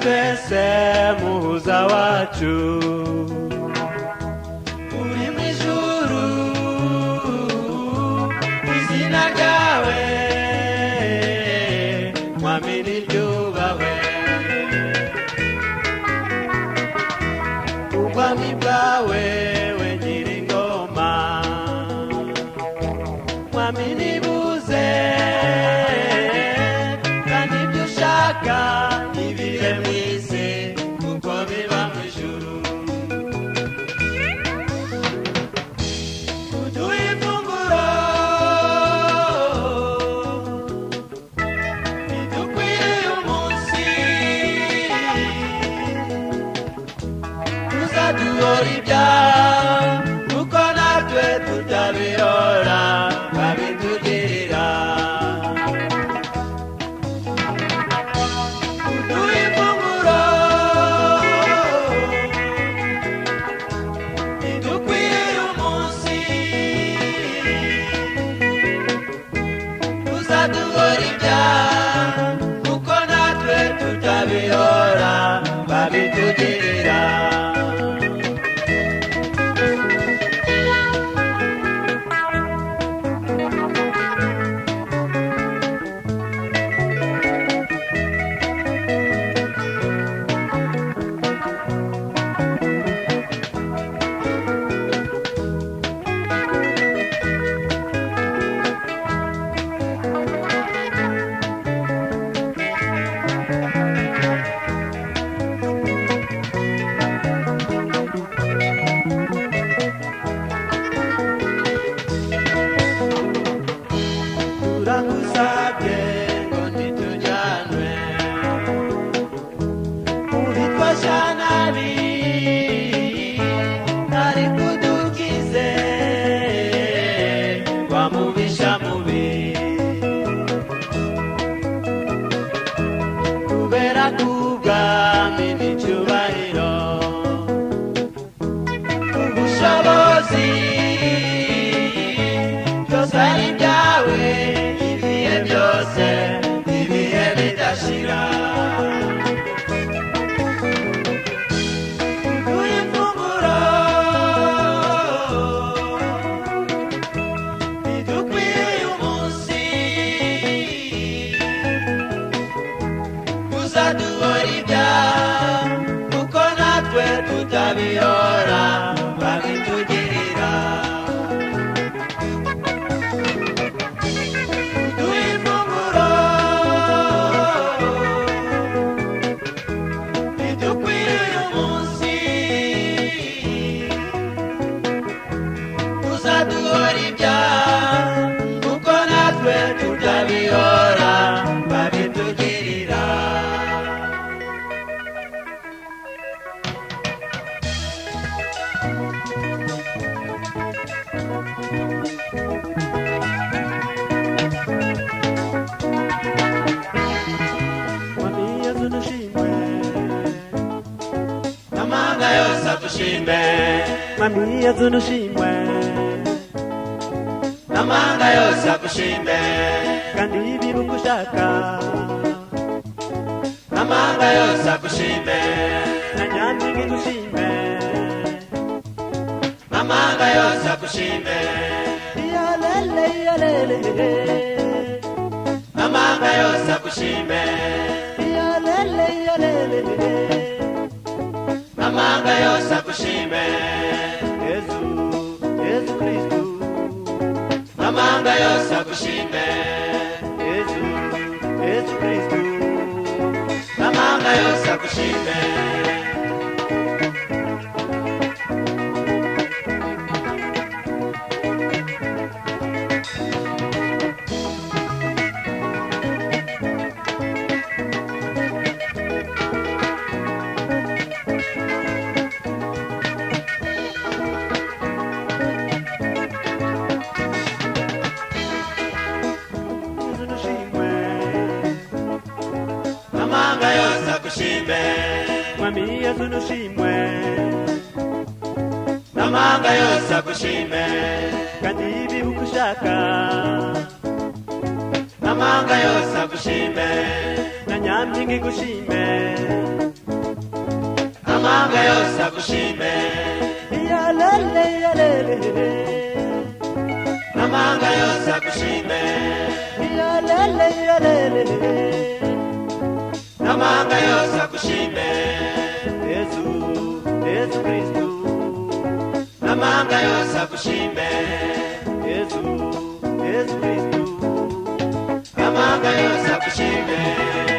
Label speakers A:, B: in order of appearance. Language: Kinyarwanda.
A: twese muhuza wacu uri mu ijuru izina ryawe Mwami niryubahwe ubwami bwawe we nyir'ingoma Mwami nibuze kandi ibyo ushaka ibibe mu isi kuko biba mu ijuru uduhe ifunguro ridukwiriye umunsi tuzaduhora ibyaha kuko natwe tutabihora babitugirira uduhe ifunguro ridukwiriye umunsi tuzaduhora ibyaha kuko natwe tutabihora babitugirira turagusabye ngo ntitujyanwe mu bitwasha nabi ariko udukize wa mubisha mubi kubera kubwami n'icyubahiro ubushobozi byose ari ibyawe ibihe byose ibihe bidashira uduhe ifunguro ridukwiriye umunsi tuzaduhora ibyaha kuko natwe tutabihora babitugirira uduhe ifunguro ridukwiriye umunsi tuzaduhora ibyaha kuko natwe tutabihora babitugirira
B: Mwami Yesu nushimwe
A: amahanga yose agushime
B: Mwami Yesu nushimwe
A: amahanga yose agushime
B: kandi ibibuga ushaka
A: amahanga yose agushime
B: na nyampinga igushime
A: amahanga yose agushime
B: iyalele iyalele
A: amahanga yose agushime
B: iyalele iyalele
A: amahanga yose agushime
B: Yesu Yesu Kristu
A: amahanga yose agushime
B: Yesu Yesu Kristu
A: amahanga yose agushime
B: Yesu nushimwe
A: amahanga yose agushime
B: Mwami Yesu nushimwe
A: amahanga yose agushime
B: kandi ibibuga ushaka
A: amahanga yose agushime
B: na nyampinga igushime
A: N'amahanga yose agushime.
B: Yalele yalele.
A: N'amahanga yose agushime.
B: Yalele yalele.
A: N'amahanga yose agushime.
B: Yesu, Yesu Kristu.
A: N'amahanga yose agushime.
B: Yesu, Yesu Kristu.
A: N'amahanga yose agushime.